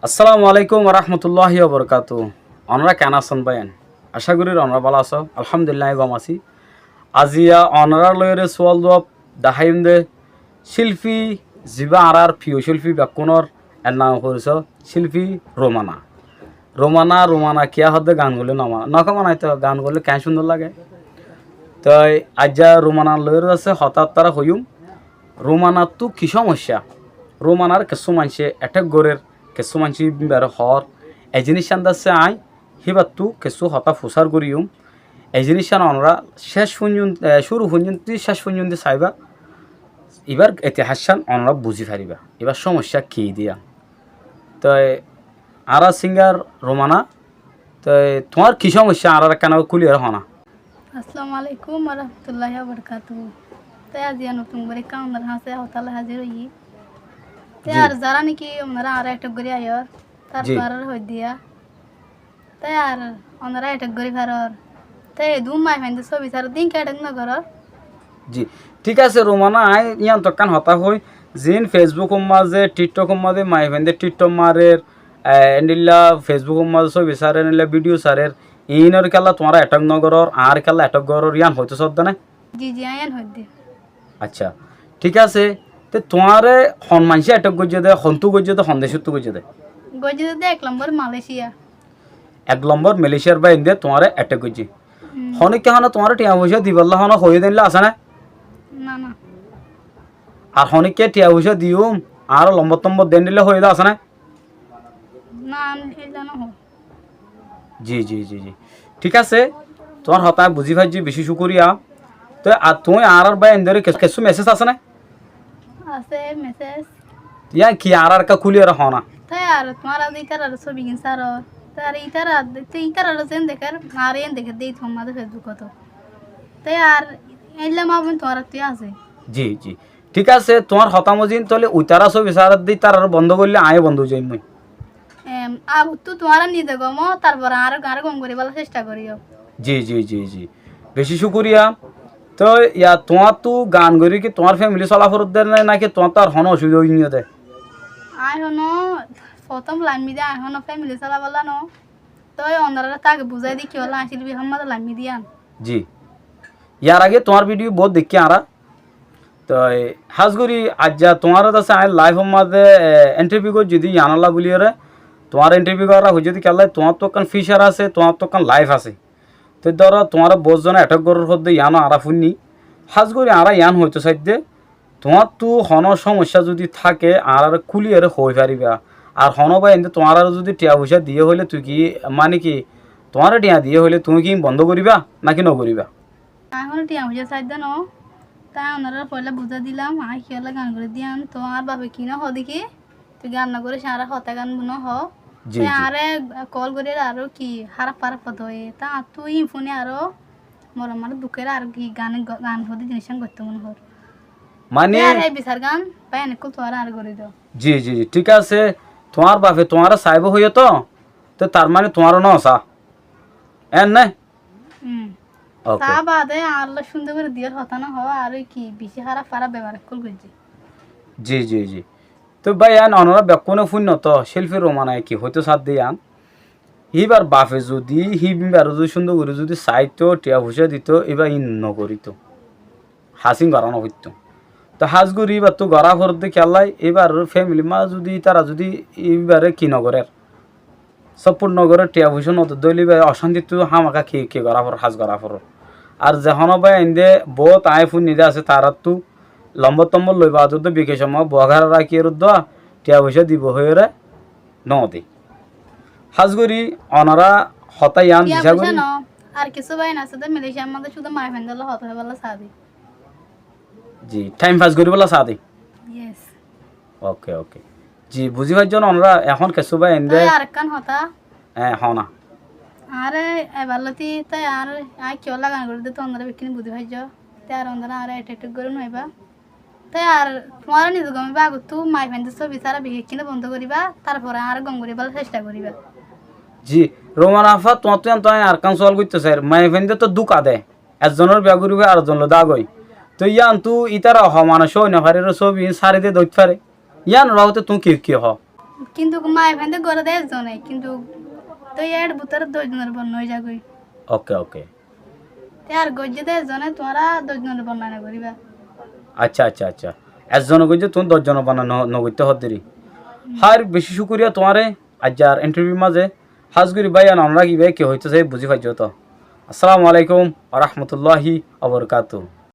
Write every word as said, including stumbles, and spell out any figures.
Assalamu alaikum warahmatulláhi wabarakátuhu. Onorá keén asón báiyain? Acá gorír onorá bála asó. Alhamdulillah, añí gom así. Aziya onorár loiyóre suwal zuwab deháiyum de cílfi, zibá añárár fiyo cílfi bekkúnor, er nam hoói só cílfi Rumana. Rumana, Rumana kiyá hoódde gan goillé no mana, no kó mana to gan goillé keén cúndor lage. Toi aijja Rumanar loiyóre asé hotá ottára hoiyúm. Rumanattú ki cómoiccá? Rumanar kessú maincé ethék gorér, kessú maincé íbaré hoór. E ziníccán de asé aññí híbattú kessú hotá fusár goríyum. E ziníccán onorá céc foijjonto, e, cúru foijjonto, céc foijjonto saibá. Ibár itiháccán onorá buzí faribá. Ibár cómoiccá ki de yían. Toi añára singar Rumana, toi tuáñr ki cómoiccá añáráre ekkán kúliyóre hoó na. Assalamu alaikum warahmatulláhi wabarakátuhu. Toi aziya notun gorí ekká onorár hañsé hotá loi házir óiyi. Toi ar zará néki onorá añáre ethék gorí aiyór, tar tuáñráre hoóiddiya. Te ar onorá ethék gorí farór. Te edún maiyafuaindór sóbi saródde, íngka ethék nogorór. Ji, thík asé Rumana, aññí yíanottu ekkán hotá hoói, ziín Feisbúkor mazé, Thíkthokor mazé maiyafuaindór thíkthok marer, e, endilla Feisbúkor mazé sóbi sarer, endilla vídhiyo sarer, iínor kiyólla tuáñra ethék nogorór, añár kiyólla ethék gorór, yían hoitó sodde né? Ji, ji, aññí yían hoiddé. Accá, thík asé. Te tuáñre hon maincé ethék goijjé dé, hontú goijjé dé, hon decóttu goijjé dé? Goijjé dé ek lombor Malécia. Ek lombor Maléciar báiyaindé tuáñre ethék goijjé. Honíkka hone tuáñre thiañ foicá dibálla hone hoiyé dé endilla asé né? Na, na. Ar honíkka thiañ foicá diyúm, añáre lombor tombor de endilla hoiyé dé asé né? Na, endilla no hoó. Ji, ji, ji, ji. Thík asé, tuáñr hotá aññí buzí faijjí, bicí cúkuriya. Te ar tuñí añárár báiyaindóre kes-, kessú meséj asé né? Asé meséj. Yían ki añáráre ekká kúliyóre hoó na. Te ar tuáñra ze ítararé sóbigín sarór, te ar ítara, te ítararé zeén dekér, añáre yían dekér dé, ítara mazé Feisbúkot. Te ar endilla maboin tuáñrattú asé. Ji, ji. Thík asé, tuáñr hotá mozin tóile uitará sóbi saredde ítararé bondó goillé aññí bondó ói zaiyum. Em, agottú tuáñra nize gom ó, tarfore añáre, añáre gom goríbolla céctha goríyo. Ji, ji, ji, ji. Bicí cúkuriya. Toi yá tuáñttú gan gorí ki tuáñr fémili sola foredde né, náki tuáñttú ar honó ocubida óiye dé? Aññí honó fottóm laimmí dé, aññí honó fémili sola bolla no. Toi onoráre táke buzái di kiyólla aññí cílfi hotá mazé laimmí dé yían. Ji. Yar age tuáñr vídhiyo boóut deikkí añára. Toi hás gorí aijja tuáñre de asé aññí laifór mazé, e, entherviu goijjí dé yíanolla bóliyoré, tuáñre entherviu gorá foijjé dé kiyólla, tuáñttú ekkán fícar asé, tuáñttú ekkán laif asé. Toi dóro tuáñre boóut zone ethék gorór hoódde yíano añára fúinni. Hás gorí añára yían hoitó saidde, tuáñttú honó cómoiccá zudi táke añáráre kúliyóre hoói faribá. Ar honó báiyaindé tuáñráre zudi thiañ foicá diyé hoilé tui ki, mane ki, tuáñre thiañ diyé hoilé tuñí ki bondó goríba náki nogoríba? Aññí honó thiañ foicá saidde no. Te aññí onoráre foóila buzái dilam, aññí kiyólla gan gorí dé yían, te añár bafe ki no hoó dé ki, tui gan nogoríc, añáre hotá gan no hoó. Ji, te ji. Añáre kol gorí aró ki háraf háraf hotá hoiyé, te añáttu íin fúni aró mone mone duk óiye, aró ki gan, gan hoó dé ziníccán goittó mone hoór. Mane te añáre bisar gan báiyain ókkol tuáñra añáre gorí do. Ji, ji, ji, thík asé. Tuáñr bafe tuáñre saibó hoiyé to, te tar mane tuáñre no sa. Eén né? Hm. Ok. Saá baade añálla cúndor gorí diyór hotá no hoó, aró ki bicí háraf háraf bebohar ókkol goijjé. Ji, ji, ji. Te báiyain, onorá bekkúne fúinno to, cílfi Rumanaye ki hoitó saádde yían. Híbar bafe zudi, híbare zudi cúndor gorí zudi saitó, thiañ foicá ditó, íba íin nogoritó. Hasín gorá nofoittó. Te hás gorí íbattú gorá foredde kiyólla, íbar fémilir mazé zudi ítara zudi íbare ki nogorér, sópport nogorér, thiañ foicá nodedde óile íba ocántittú hámaka ki, ki gorá forér, hás gorá forér. Ar ze honó báiyaindé boóut aññí fúinni dé asé, taráttu lombor tombor loi baade dé bikecor mazé buwá gorá rakíyoré dé, thiañ foicá dibou hoiyóre node. Hás gorí onorá hotá yían dicá gorí. Thiañ foicá no, ar kessú báiyain asé dé Malaysiar mazé cúde maiyafuaindólla hotá hoibólla saá dé. Ji, thaim pas goríbolla saá dé? Yes. Ok, ok. Ji, buzí faijjó né onorá, ehón kessú báiyaindé. Toi arekkán hotá. Hé, hoó na. Añáre ebar lóti, toi añáre, aññí kiyólla gan gorí dé, toi onorá bekkúne buzí faijjó. Toi ar onorá añáre ethék gorí no faiba. Toi ar tuáñra nize gom óiba, agottú maiyafuaindór sóbi sára bekkúne bondó goríba, tarfore añáre gom goríbolla céctha goríba. Ji, Rumana afá, tuáñttú yíanottu aññí arekkán suwal goittó sair, maiyafuaindór to dúka de. Ezzonor biya goríbou, arezzon loi dák ói. Toi yíanottu ítara hoó manúic ói nofarér, sóbi sári de dóit fare. Yíanor babote tuñí ki, ki hoó? Kintu maiyafuain de goré de ekzone, kintu toi yar bútore doc zonor bonna ói zagói. Oke, oke. Te ar goijjé de ekzone, tuáñra doc zonor bonna no goríba. Accá, accá, accá. Ekzone goijjé, tuñí doc zonor bonna no, no goittó hodderi. Hár beci cúkuriya tuáñre, aijjar intarviur mazé hás gorí báiyain onora ki bái ki hoitó saiyé buzí faijjó to. Assalamu alaikum wa rahmatullahi wa barakatuhu.